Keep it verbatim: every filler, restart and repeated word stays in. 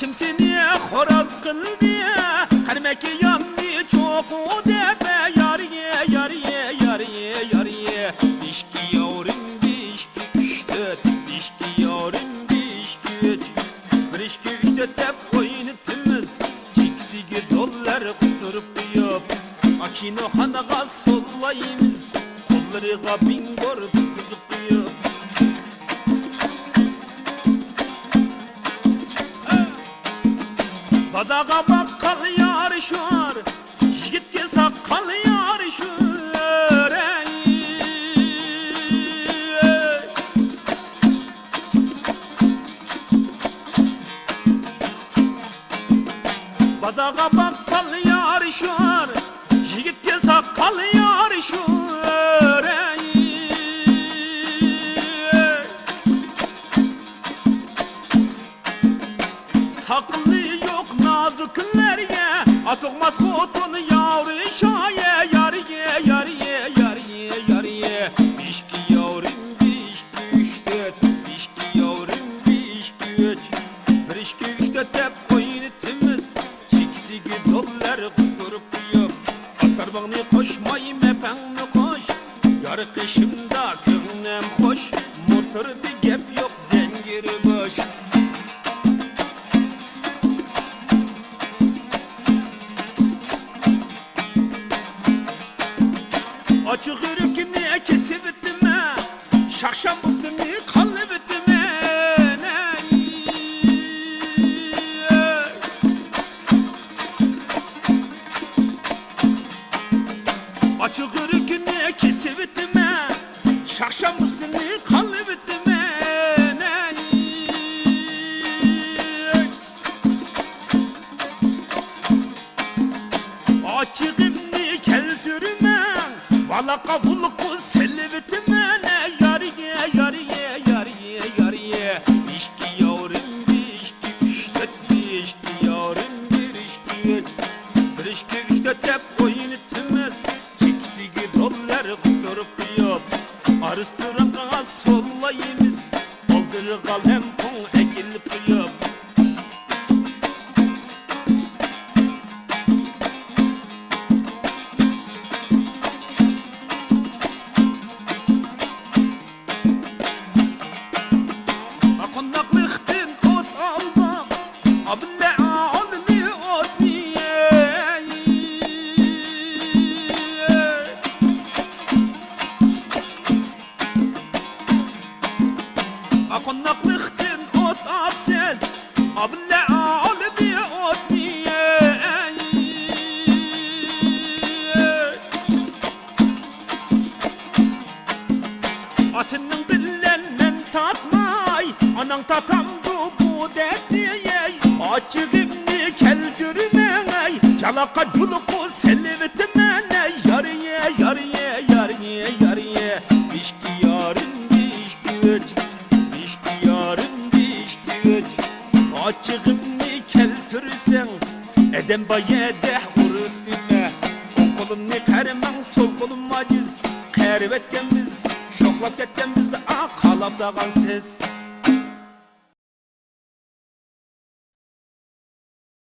كىم سېنى خوراز قىلدى؟ قەرمەككە ياننى چوقۇ دەپ، يارىيى، يارىيى، يارىيى، يارىيى. بېشكە ياۋرىم، بېشكە ئۈچ تۆت، بېشكە ياۋرىم، بېشكە ئۈچ. بىر ئىككى ئۈچ تۆت دەپ ئوينىتىمىز، چېكىسىگە دوللار قىستۇرۇپ قويۇپ. كىنوخانىغا سوللايمىز، قوللىرىغا بىڭگور تۇتقۇزۇپ قويۇپ. بازارغا باققان يارىشار، يىگىتكە ساققان يارىشار. بازارغا باققان يارىشار، يىگىتكە ساققان يارىشار. ساقىلى يوق نازۇكلەرگە ئاتۇغماس خوتۇن يارىشاي، يارىيى، يارىيى، يارىيى، يارىيى. بېشكە ياۋرىم، بېشكە ئۈچ تۆت، بېشكە ياۋرىم، بېشكە ئۈچ. بىر ئىككى ئۈچ تۆت دەپ ئوينىتىمىز، چېكىسىگە دوللار قىستۇرۇپ قويۇپ. ئاتارماڭنى قوشماي مەپەڭنى قوش، يار قېشىمدا كۆڭلۈم خوش، موتوردا گەپ يوق، زەنجىرى بوش. ئاچچىق يۈرىكىمنى كېسىۋېتىمەن، شاخشامبۇسىنى قالىۋېتىمەن. ئاچچىق يۈرىكىمنى كېسىۋېتىمەن، شاخشامبۇسىنى قالىۋېتىمەن. ئاچچىقىمنى كەلتۈرمەڭ، بالاققا بۇلقۇ سېلىۋېتىمەن. يارىيى، يارىيى، يارىيى، يارىيى. بېشكە ياۋرىم، بېشكە ئۈچ تۆت، بېشكە ياۋرىم، بىر ئىككى ئۈچ. بىر ئىككى ئۈچ تۆت دەپ ئوينىتىمىز، چېكىسىگە دوللار قىستۇرۇپ قويۇپ. ئارېستورانغا سوللايمىز، ئالدىغا لەمپۇڭ ئەكېلىپ قويۇپ. قونداقلىقتىن ئوت ئالدۇق، ئابىلە ئالدى ئوتنى. قونداقلىقتىن ئوت ئاپسىز، ئابىلە ئالدى ئوتنى. ئاسىنىڭ بىلەن مەن تارتماي، ئاناڭ تارتامدۇ بۇ دەردنى؟ ئاچچىقىمنى كەلتۈرمەڭ، جالاقا جۇلۇقۇ سېلىۋېتىمەن. يارىيى، يارىيى، يارىيى، يارىيى. بېشكە ياۋرىم، بېشكە ئۈچ، بېشكە ياۋرىم، بېشكە ئۈچ. ئاچچىقىمنى كەلتۈرسەڭ، ئادەم بار يەردە ئۇرۇتىمەن. ئوڭ قولۇمنى قەرىمەڭ، سول قولۇم ئاجىز. قېرىۋەتكەنمىز، شوخلاپ كەتكەنمىز، ئا، قالاپ سالغانسىز.